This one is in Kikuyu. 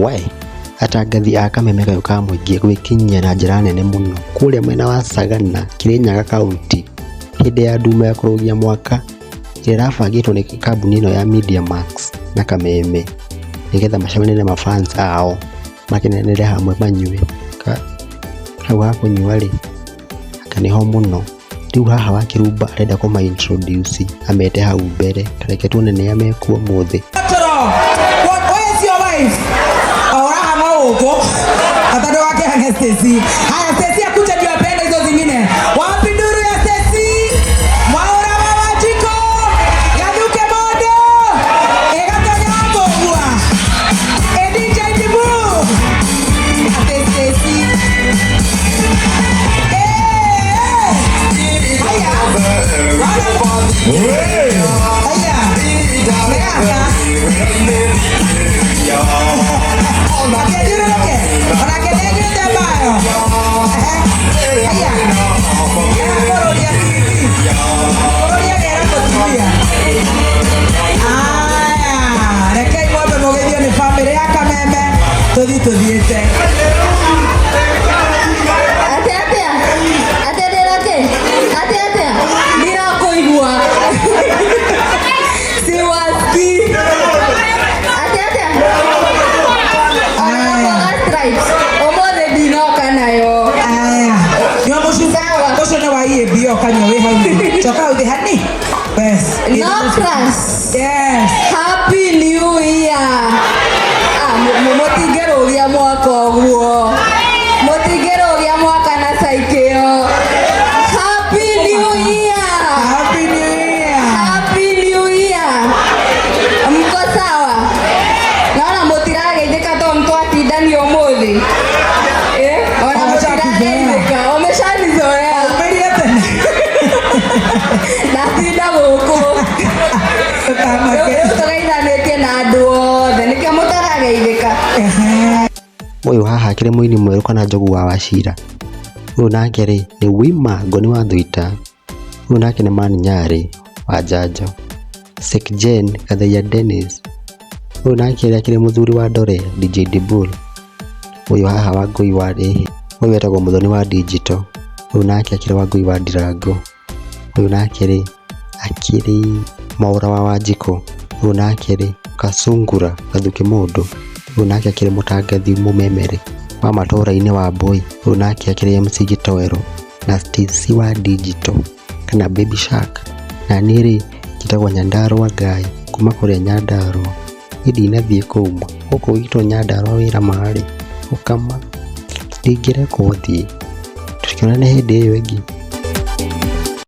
We atangathi a kameme gayũ ka mũingĩ gwĩkinyia na njĩra nene mũno kũrĩa mwena wa Sagana, Kirinyaga kaunti hĩndĩ ya nduma ya kũrũgia mwaka ĩrĩa ĩrabangĩtwo nĩ kambuni ĩno ya Media Max na Kameme nĩgetha macemanie na mafans ao makenanĩre hamwe manyue. Hau ha kũnyua rĩ, anga nĩho mũno. Rĩu haha Wakĩrumba arenda kũma introduce amete hau mbere, ta reke tuone nĩa mekuo ũmũthĩ. Toro. What, where is your wife? Aurahang'o gũkũ. Ata ndũgakĩhange Stacy. Haya, Stacy akuje ndio apeane hizo zingine. Wapi nduru ya Stacy? Mwaura wa Wanjikũ. Gathuke mondo. Ĩgatonya wa mbũgua. Ĩ DJ Dibu. Ati Stacy. Eh, eh. Haya. Haya. Nĩ gaka. Akĩthiũrũrũke. Onake nĩaiguĩte mbayo. Ehe. Haya. Kũrũria TV. Kũrũria gera mũtumia. Aya. Rekei mwambe mũgeithio nĩ bamĩrĩ ya Kameme. Tũthiĩ tũthiĩte. Atĩa atĩa? Atĩa ndĩra kĩ? Atĩa atĩa? Ndirakũigua. Siwasikii. Atĩa atĩa? Ona kwaga stripes. Ũmũthĩ ndinoka nayo. Aya. Nyua mũcu. Sawa. Ũcio nĩ wa EAB kanyua wĩ hau thĩ. Coka hau thĩ hani. Yes. No class. Yes. Happy New Year. Ah, mũtingĩrũgia mwaka ũguo. Mũtingĩrũgia mwaka na caikĩo. Happy New Year. Happy New Year. Happy New Year. Mko sawa? Naona mũtirageithĩka to mtwatindania ũmũthĩ. Eh, ona Wameshakuzoea. mũtirageithĩka. Wameshanizoea. Aumĩrire tene. Ndatinda gũkũ. Ndũkamake. Rĩu tũgeithanĩtie na andũ othe nĩkĩo mũtarageithĩka. Ehe. Ũyũ haha akĩrĩ mũini mwerũ kana njogu wa Wachira. Ũyũ nake rĩ nĩ Wima Ngoni wa Thuita. Ũyũ nake nĩ Man Nyarĩ wa Njanjo. Sekjen Gathaiya Dennis. Ũyũ nake rĩ akĩrĩ mũthuri wa Ndore DJ Dibul. Ũyũ haha Wangũi wa Rĩhĩ. Ũyũ etagwo Mũthoni wa Digital. Ũyũ nake akĩrĩ Wangũi wa Ndirango. Ũyũ nake rĩ akĩrĩ Mwaũra wa Wanjikũ. Ũyũ nake rĩ Kasungura Gathuki mũndũ. Ũyũ nake akĩrĩ mũtangathi mũmemere wa matũra-inĩ wa Mbui. Ũyũ nake akĩrĩ MC Gĩtoero na Stacy wa Digital kana Baby Shark. Na niĩ rĩ njĩtagwo Nyandarua Ngai kuma kũrĩa Nyandarua. Niĩ ndinathiĩ kũu ma gũkũ gwitũ Nyandarua wĩra ma rĩ ũkama ndingĩrekwo thiĩ. Tũkĩonane hĩndĩ ĩyo ĩngĩ.